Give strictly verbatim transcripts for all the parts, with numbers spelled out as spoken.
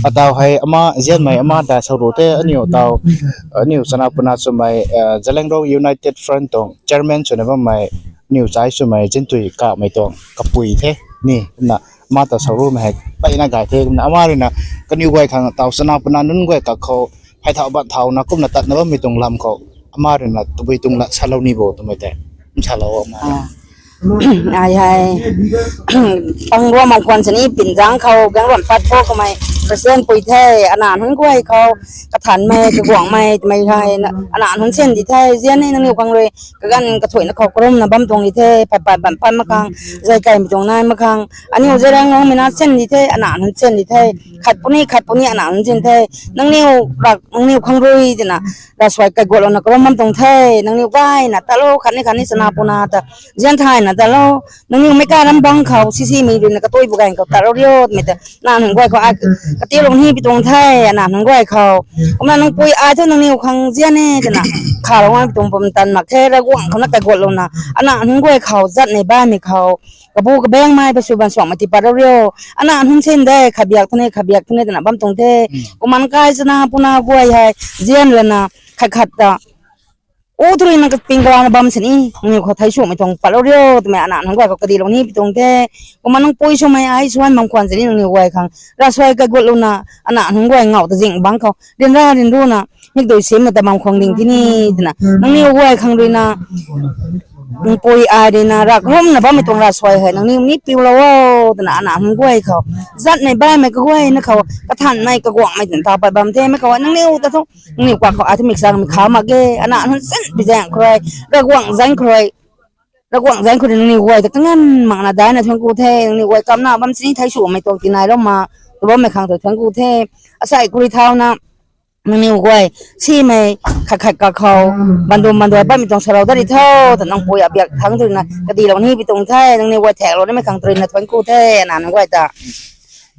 Ataw hei ama zianmei ama ta sauru the, aniu taw, aniu chana puna swmei, Zeliangrong United Front tuang chairman swna bammei, aniu chai swmei Zintui Kamei tuang kapui the ni, kumna ama ta sarumei hei peyna gay the, kumna ama ruina kaniw guay khang taw chana puna nunc guay kakhou hei thau ban thauna kumna tatna bammei tuang lam khou ama ruina tabui tuang lat salou ni bo twmei tei, salou ama. Ai hei, pang ruam mang khwan sini Pinzang khou gang ruam pat pho kamei president pui the, ana nunc guay khou kathanmei kaguangmei twmei hei ana nunc sin di the, zian ni nangniw khang rui kaganv kathuina khou karumna bam tuang di the, pat pat bam pat mak khang, zay kaimei tuang nai mak khang, aniu Zeliangrongmei na sin di the, ana nunc sin di the, khat puni khat puni ana nunc sin the, nangniw rak nangniw khang rui twna ravsuai kaiguatlouna karum bam tuang the, nangniw gayna talou khatni khatni chana puna ta zian thayna talou, nangniw meic kai ram bang khou sisimei ruina katui bu gan khou talou rio twmei ta ana nunc guay khou ai katilou ni pi tuang the, ana nunc guay khou. Kumna nang pui ai thu nangniw khang zian e twna khalou ngai pi tuang pam tan mak the, Ravguangc khou na kaiguatlouna ana nunc guay khou zatmei bammei khou kabu kabengmei pa sw ban suangmei tipat rou rio, ana nunc sin de, khabiak thune khabiak thune twna bam tuang the. Kumna kai chana puna guay hei zian lana khat khat ta u tw ruina kaping karana bam sini nangniw khou thei swmei tuang patlou rio twmei ana nunc guay khou kadilou ni pi tuang the. Kumna nang pui swmei ai suan bam khwan sini nangniw guay khang ravsuai kaiguatlouna ana nunc guay ngau ta zing bang khou ryanra ryanruna mikdui simna ta bam khwang ding tini twna nangniw guay khang ruina nang pui ai ruina rakrumna bammei tuang ravsuai hei nangniw ni piulou o twna ana nunc guay khou zatmei bammei kaguayna khou kathanmei kaguangmei twna taw pat bam the, mei khou nangniw ta thu nangniw kuak khou ai thu mik samei kha mak ge, ana nunc sin pi zaeng khou rui, Ravguangc zaeng khou rui, Ravguangc zaeng khou rui nangniw guay ta kanganv makna daina thuanc ku the, nangniw guay kamna bam sini thei swmei tuang tinailoumei tu bammei khang ta thuanc ku the. Asei khou rui thauna nangniw guay simei khat khat kakhou bandum banduai bammei tuang salou dat ri tho ta nang pui abiak thangc twna kadilou ni pi tuang the, nangniw guay thaklou nimei khang twna thuanc ku the, ana nunc guay ta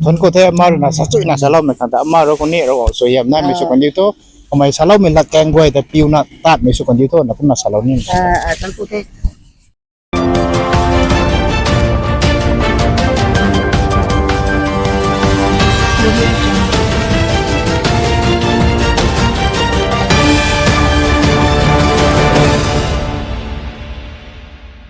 thuanc ku the, ama ruina sa chuina saloumei khang ta ama rou khou ni rou suaihiam naimei sw kandiu tho, kamei saloumei latkaeng guay ta piuna tatmei sw kandiu tho na kumna salou ni. Thuanc ku the.